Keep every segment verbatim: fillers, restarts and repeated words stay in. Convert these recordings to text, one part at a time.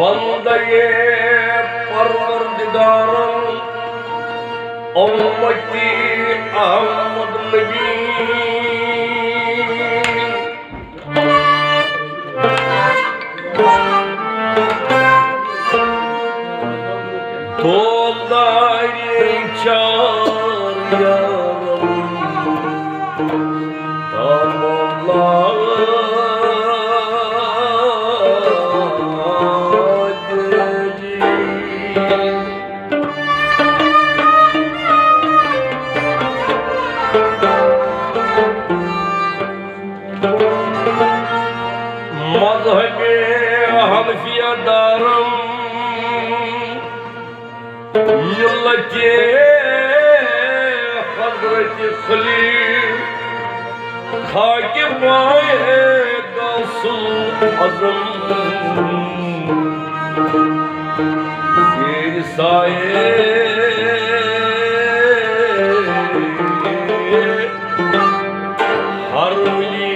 بندے پروردگارم امتی احمد نبی۔ تول داری چار یارم۔ مذہب حنفیہ دارم، ملت حضرت خلیل، خاک پائے غوث الاعظم، زیر سایے ہر ولی۔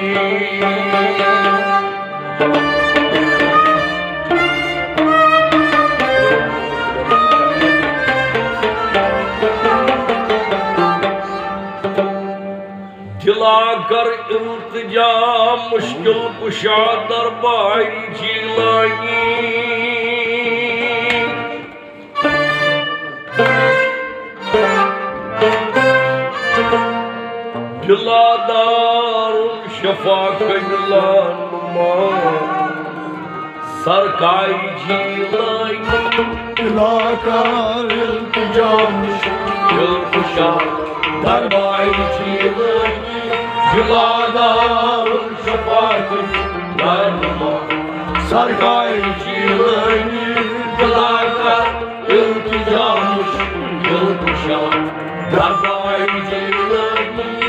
دلا کر التجا مشکل کشا دربار جیلانی۔ بلا دار شفا قبلہ نما سرکار جیلانی۔ علاقہ التجا مشکل کشا دربار جیلانی۔ بلا دار شفا قبلہ نما سرکار جیلانی۔ بلا دار التجا مشکل کشا دربار جیلانی۔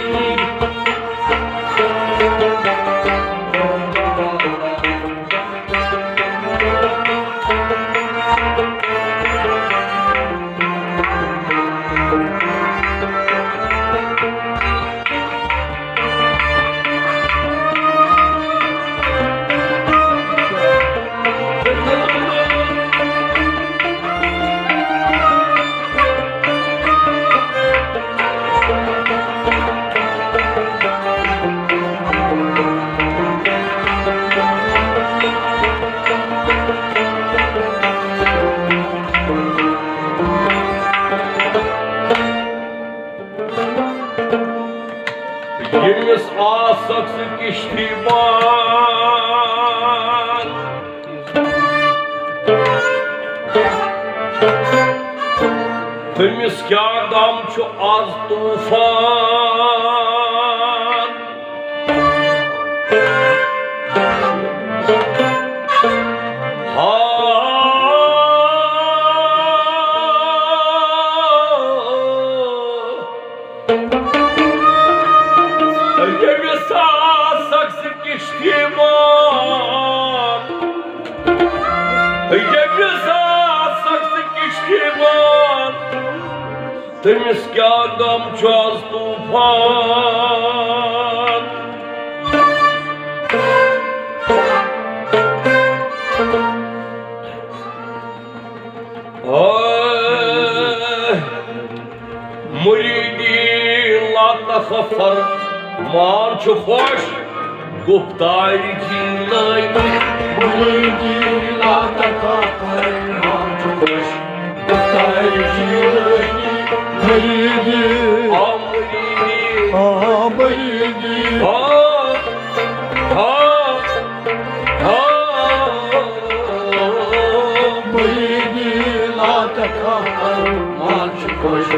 ییٚمِس آسکھ ژٕ کِشتی بان، تٔمِس کیٛاہ غم چھُ آز طوفان۔ ہا، ییٚمِس آسکھ ژٕ کِشتی بان، ییٚمِس آسکھ ژٕ کِشتی بان، تٔمِس کیٛاہ غم چھُ آز طوفان۔ اے مریدی لا تخف، فرمان چھُ خۄش گفتار جیلانی۔ مریدی لا تخف، فرمان چھُ خۄش گفتار جیلانی۔ مریدی، آ مریدی، آ مریدی، آ، آ، آ۔ مریدی لا تخف، فرمان چھُ خۄش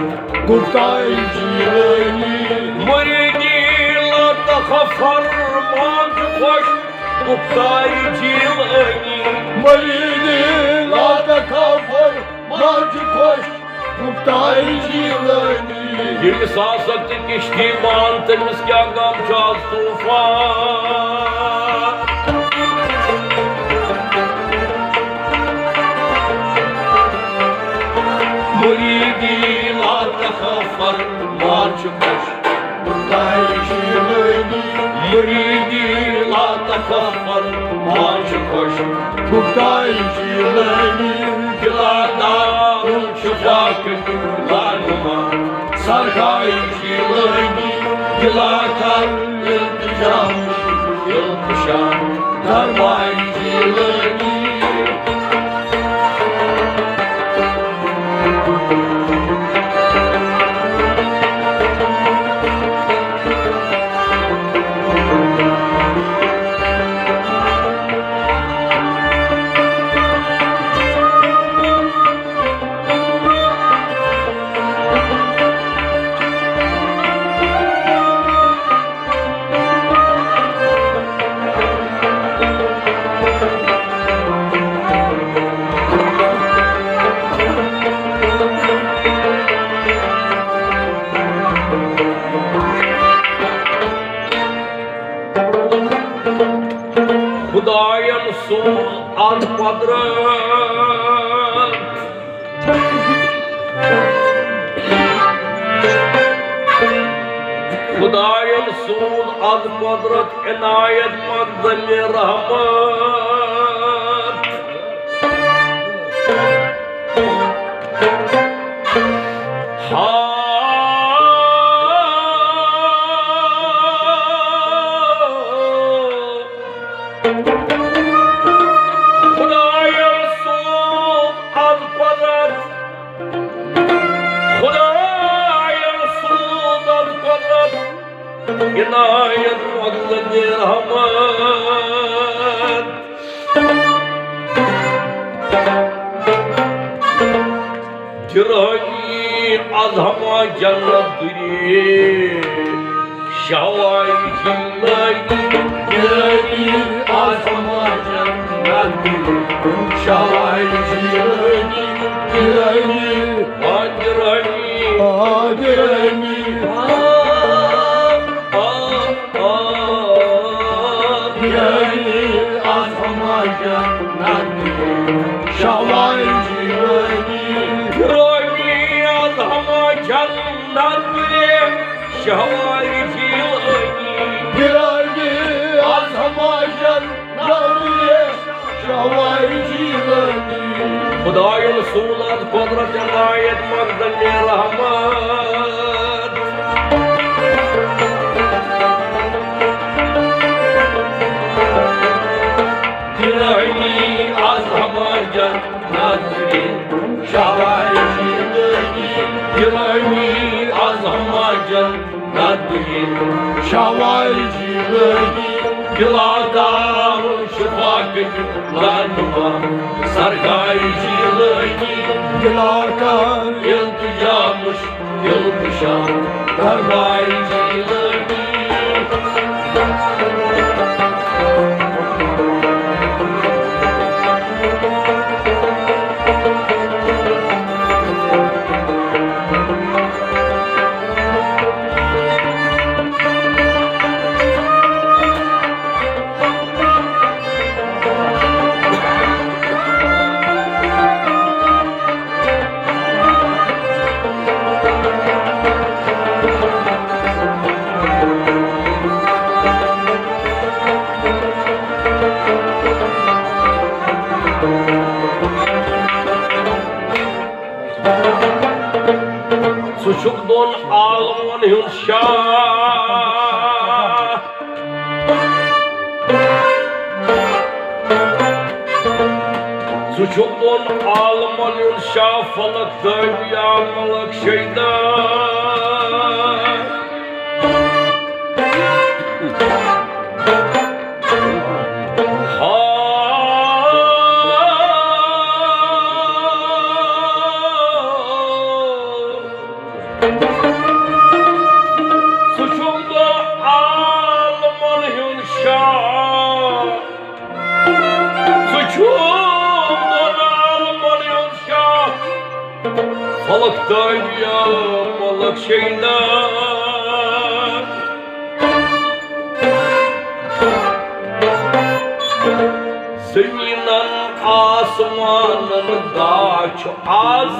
گفتار جیلانی۔ مریدی لا تخف، فرمان چھُ خۄش گفتار جیلانی۔ مریدی لا تخف، فرمان چھُ خۄش گفتار جیلانی۔ ییٚمِس آسکھ ژٕ کِشتی بان، تٔمِس کیٛاہ غم چھُ آز طوفان۔ مریدی لا تخف، فرمان چھُ خۄش گفتار جیلانی۔ مریدی لا غفر ما چھُ خۄش، گُپتاے جیٖلٲنی، دِلا دارُل شفا کٔرِو لانُما، سرگاے جیٖلٲنی، دِلا کر التجا، التجا، درماے جیٖلٲنی۔ خداین سوز از قدرت، خداین سوز از قدرت عنایت مقدم رحمت۔ ہا خدایا سوز از قدرت، خدایا سوز از قدرت عنایت مقدم رحمت۔ گرانی از ہما جنت دری، شوائے جیلانی۔ گرانی از ہما جنت دری، شوائے جیلانی۔ گرانی، آ گرانی، آ گرانی، آ، آ، آ۔ گرانی از ہما جنت دری، شوائے جیلانی۔ گرانی از ہما جنت دری، شوائے جیلانی۔ گرانی از ہما جنت دری، شوائے جیلانی۔ خداین سوز از قدرت عنایت مقدم رحمت۔ گرانی از ہما جنت دری، شوائے جیلانی۔ گرانی از ہما جنت دری، شوائے جیلانی۔ دِلا دار شفا کٔرِو لانُما، سرگاے جیلانی۔ دِلا کر التجا مُشکل کُشا، درماے جیلانی۔ ژٕ چھُکھ دۄن عالمن ہُنٛد شاہ۔ ژٕ چھُکھ دۄن عالمن ہُنٛد شاہ، فلک دٲنیا ملک شیدا۔ ہا۔ ژٕ چھُکھ دۄن عالمن ہُنٛد شاہ۔ ژٕ چھُکھ دۄن عالمن ہُنٛد شاہ۔ فلک دٲنیا ملک شیدا۔ زٔمیٖنن آسمانن گاہ چھُ از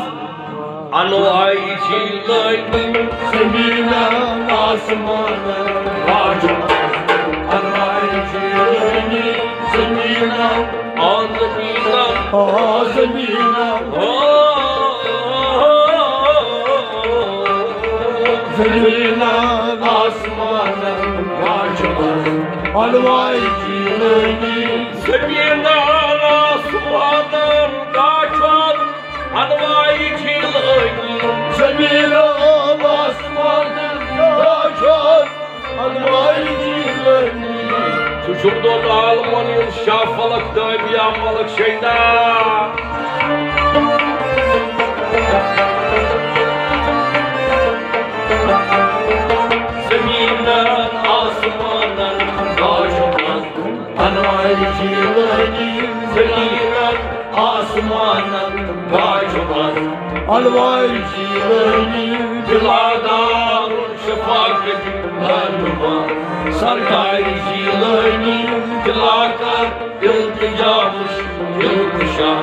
انوارِ جیلانی۔ زٔمیٖنن آسمانن گاہ چھُ از انوارِ جیلانی۔ زمیناں، آ زمیناں، آ زمیناں، آ زمیناں، آسماناں، گاچھان، انوائے جیلانی۔ زمیناں، آسماناں، گاچھان، انوائے جیلانی۔ زمیناں، آسماناں، گاچھان، انوائے جیلانی۔ ژٕ چھُکھ دۄن عالمن ہُنٛد شاہ فلک تہٕ بیا ملک شیدا۔ زمینن آسمانن گاش انوار جیلانی، زمینن آسمانن گاش انوار جیلانی۔ دلادار شفاعت رہنما سرکار جیلانی، دلاکار التجا مش دلکشا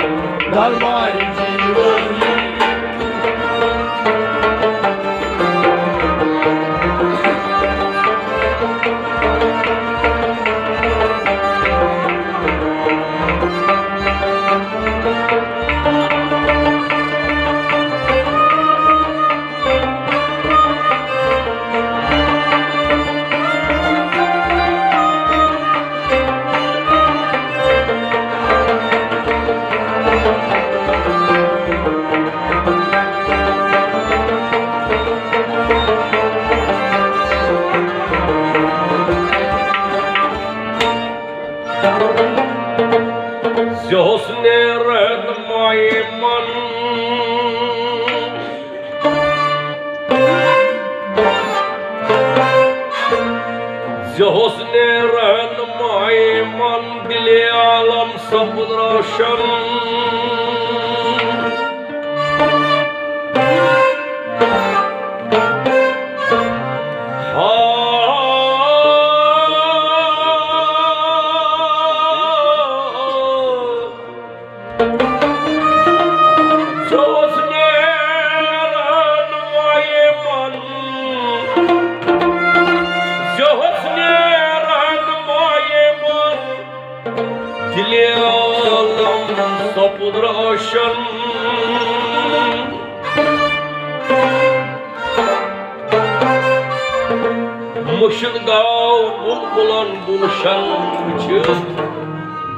دربار جیلانی۔ زِ حسنِ رہنمائی من، زِ حسنِ رہنمائی من دلِ عالم سپُد روشن۔ ہا۔ زِ حسنِ رہنمائی من، زِ حسنِ رہنمائی من دلِ عالم سپُد روشن۔ مُرشد گاو بلبلن گلشن وچھِتھ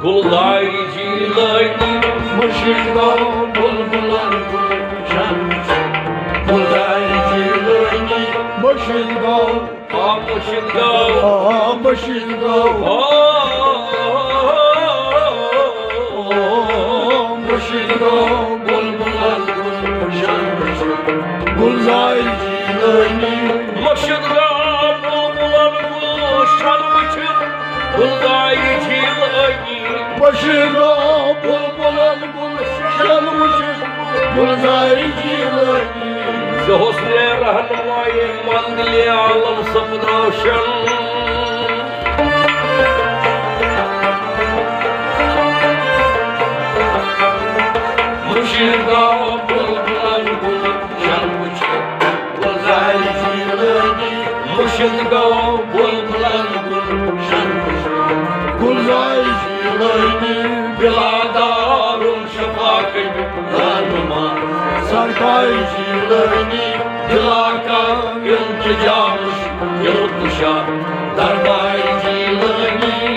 گلزار جیلانی۔ مُرشد گاو بلبلن گلشن وچھِتھ گلزار جیلانی۔ مُرشد گاو، آ مُرشد گاو، آ مُرشد گاو، آ مُرشد گاو بلبلن گلشن وچھِتھ گلزار جیلانی۔ مُرشد گاو بلبلن گلشن وچھِتھ گلزار جیلانی۔ مُرشد گاو بلبلن گلشن وچھِتھ گلزار جیلانی۔ زِ حسنِ رہنمائی من دلِ عالم سپُد روشن۔ مُرشد گاو بلبلن گلشن وچھِتھ گلزار جیلانی۔ مُرشد گاو بلبلن گلشن وچھِتھ گلزار جیلانی۔ دلادار شفاعت رہنما سرکار جیلانی۔ دلاکار التجا مش دلکشا دربار جیلانی۔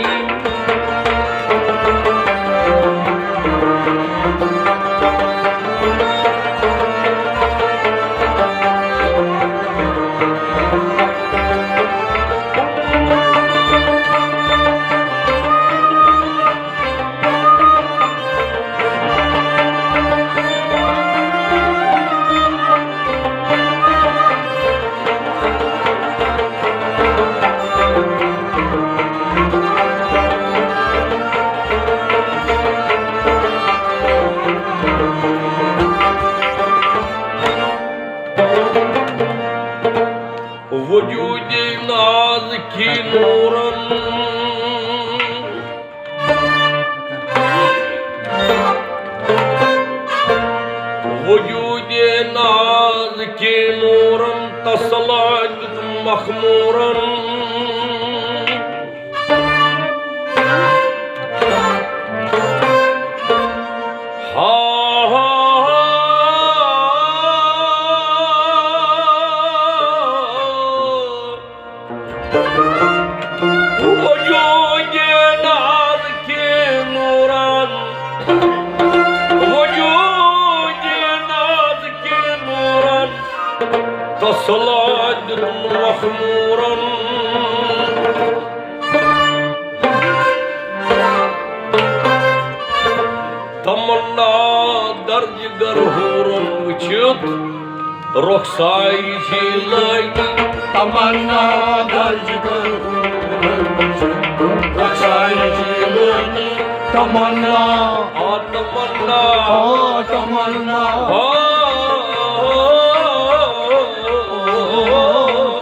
وجودِ نازکِ نورن، وجودِ نازکِ نورن تسلا دیُت مخمورن۔ مورن۔ تمنا درد جگر ہورن وچھت رخسار جیلانی۔ تمنا درد جگر ہورن وچھت رخسار جیلانی۔ تمنا، آ تمنا، آ تمنا، آ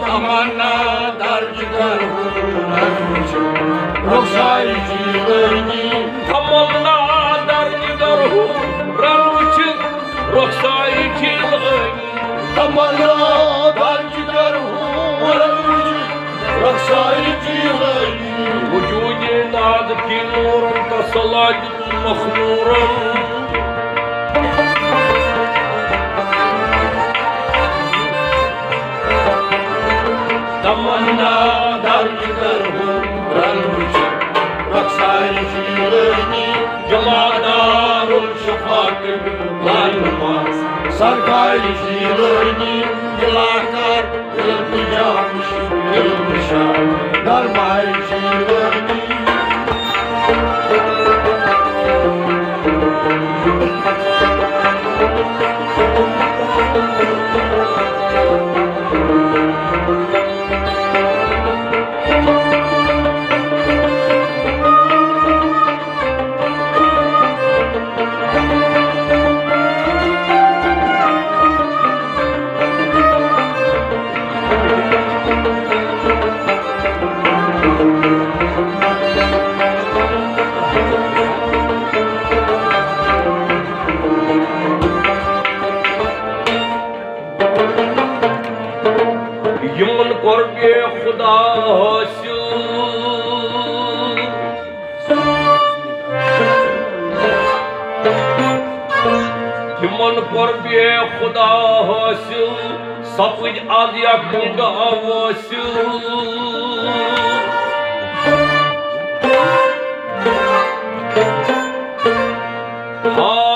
تمنا درد جگر ہورن وچھت رخسار جیلانی۔ تمنا درد جگر ہورن وچھت رخسار جیلانی۔ تمنا درد جگر ہورن وچھت رخسار جیلانی۔ وجود نازکی نورن تسلا مخمورن۔ تمنا درد جگر ہورن وچھت رخسار جیلانی۔ جمادار الشفاق لالما سرکار جیلانی۔ دلا کر التجا، التجا درمار جیلانی۔ یِمن قربِ خدا حٲصِل۔ یِمن قربِ خدا حٲصِل، سپٕدۍ از یکھنہِ گاہ وٲصِل۔ آ،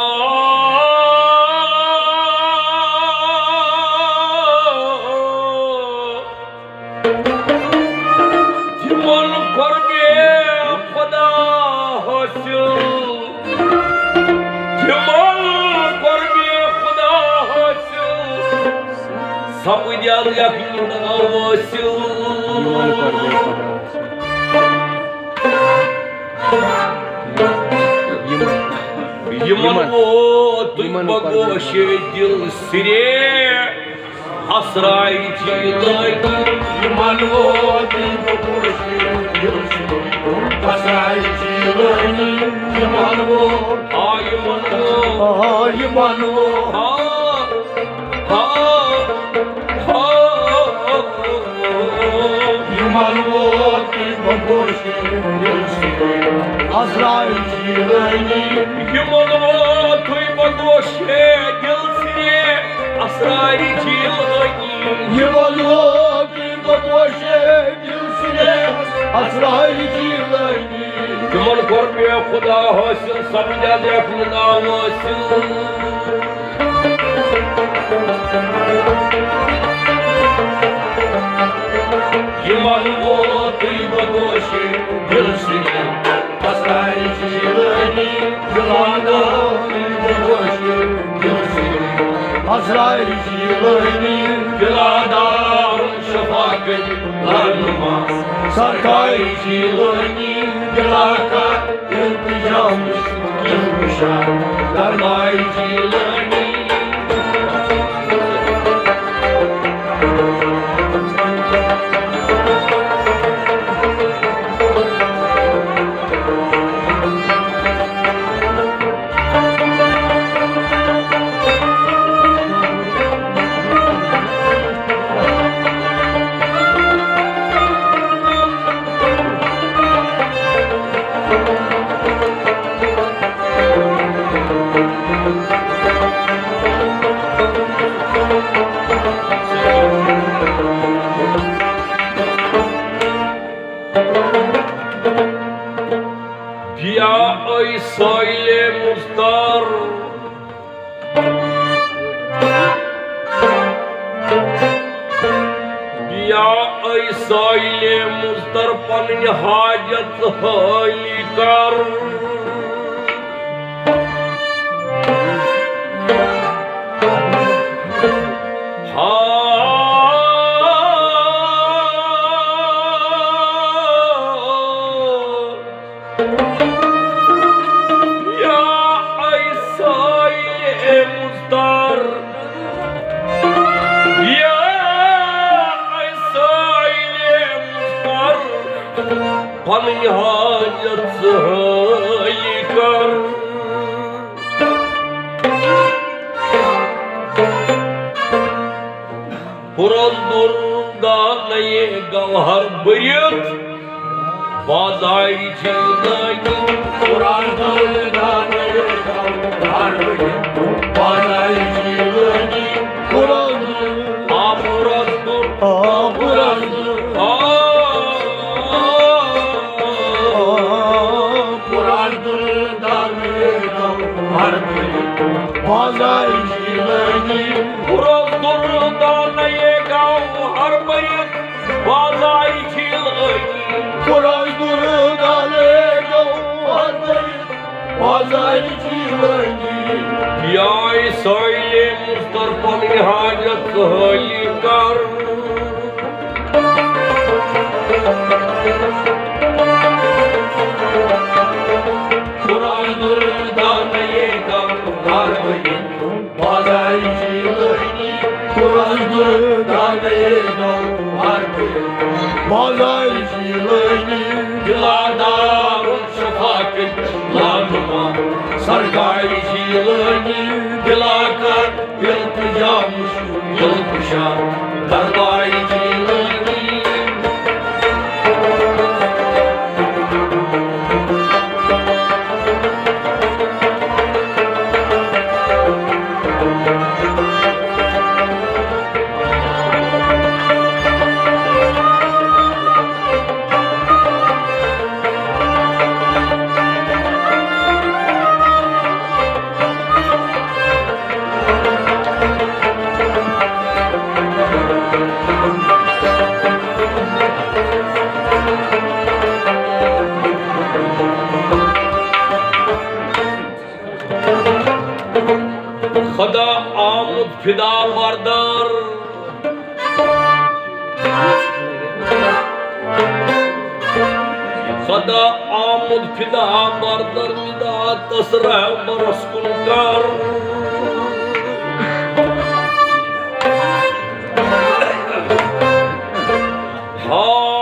تِمن قربِ خدا حٲصِل، تِمن قربِ خدا حٲصِل، سپٕدۍ از یکھنہِ گاہ وٲصِل۔ یِمن ووتُے بگوشِ دِل سِرے اسرار جیلانی۔ یِمن ووتُے بگوشِ دِل سِرے اسرار جیلانی۔ یِمن ووت، آ یِمن ووت، آ یِمن ووت، آ، آ، آ۔ یِمن ووتُے بگوشِ دِل سِرے اسرار جیلانی۔ یِمن ووتُے بگوشِ دِل سِرے اسرار جیلانی۔ یِمن ووتُے بگوشِ دِل سِرے اسرار جیلانی۔ یِمن قربِ خدا حٲصِل، سپٕدۍ از یکھنہِ گاہ وٲصِل۔ یِمن ووتُے بگوشِ دِل سِرے اسرار جیلانی۔ یِمن ووتُے بگوشِ دِل سِرے اسرار جیلانی۔ دلا دار شفاعت رہنما سرکار جیلانی۔ دلا کر التجا مشکل کشا درمار جیلانی۔ سٲیلہِ مُضطر پنٕنۍ حاجت حٲلی کر۔ ہا، یا اے سٲیلہِ مُضطر، یا اے سٲیلہِ مُضطر، پنٕنۍ حاجت ژٕ حٲلی کر۔ پُرزدُر دانَے گوہر بٔرِتھ بازارِ چھِ لٲگِتھ۔ پُرزدُر دانَے گوہر بٔرِتھ بازارِ چھِ لٲگِتھ۔ پُرزدُر، آ پُرزدُر، آ پُرزدُر، آ، آ، پُرزدُر دانَے گوہر بٔرِتھ بازارِ چھِ لٲگِتھ۔ پُرزدُر دانَے گوہر بٔرِتھ بازارِ چھِ لٲگِتھ۔ پُرزدُر دانَے گوہر بٔرِتھ بازارِ چھِ لٲگِتھ۔ یا اے سٲیلہِ مُضطر پنٕنۍ حاجت حٲلی کر۔ پُرزدُر دانَے گوہر بٔرِتھ بازارِ چھِ لٲگِتھ۔ پُرزدُر دانَے گوہر بٔرِتھ بازارِ چھِ لٲگِتھ۔ دِلادار شفاقت لانُما سرکارِ چھِ لٲگِتھ۔ دِلاکار التجام دلکشا دربارِ چھِ لٲگِتھ۔ خدا آمُت فدا بردار۔ خدا آمُت فدا بردار، مِداد تس رہبرس کُن کر۔ ہا،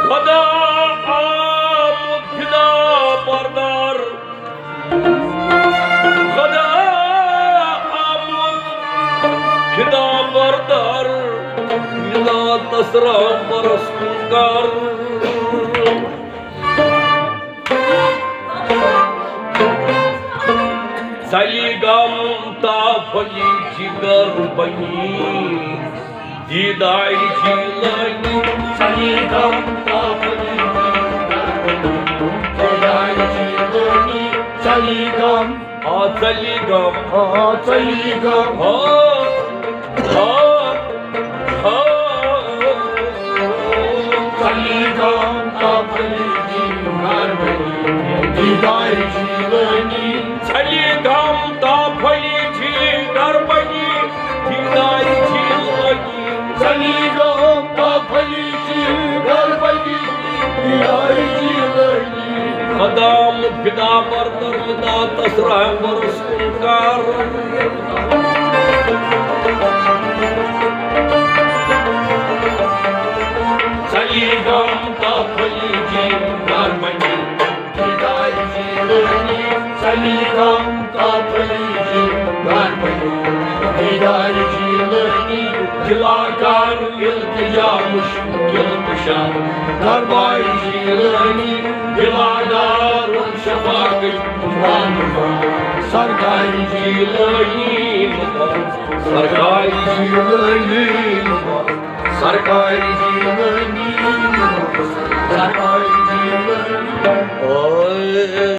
خدا آمُت فدا بردار۔ خدا آمُت فدا بردار، مِداد تس رہبرس کُن کر۔ ژَلہِ غم تہٕ پھٔلہِ جگر بنی، دیدارِ جیلانی۔ ژَلہِ غم تہٕ پھٔلہِ جگر بنی، دیدارِ جیلانی۔ ژَلہِ غم، آ ژَلہِ غم، آ ژَلہِ غم، آ، آ، آ۔ ژَلہِ غم تہٕ پھٔلہِ جگر بنی، دیدارِ جیلانی۔ ژَلہِ غم تہٕ پھٔلہِ جگر بنی، دیدارِ جیلانی۔ ژَلہِ غم تہٕ پھٔلہِ جگر بنی، دیدارِ جیلانی۔ خدا آمُت فدا بردار، مِداد تس رہبرس کُن کر۔ ژَلہِ غم تہٕ پھٔلہِ جگر بنی، دیدارِ جیلانی۔ ژَلہِ غم تہٕ پھٔلہِ جگر بنی، دیدارِ جیلانی۔ دِلاکار التجام دلکشا دربارِ جیلانی۔ دِلادار شفاقت سرکارِ جیلانی، سرکارِ جیلانی، سرکارِ جیلانی، سرکارِ جیلانی۔ اوے۔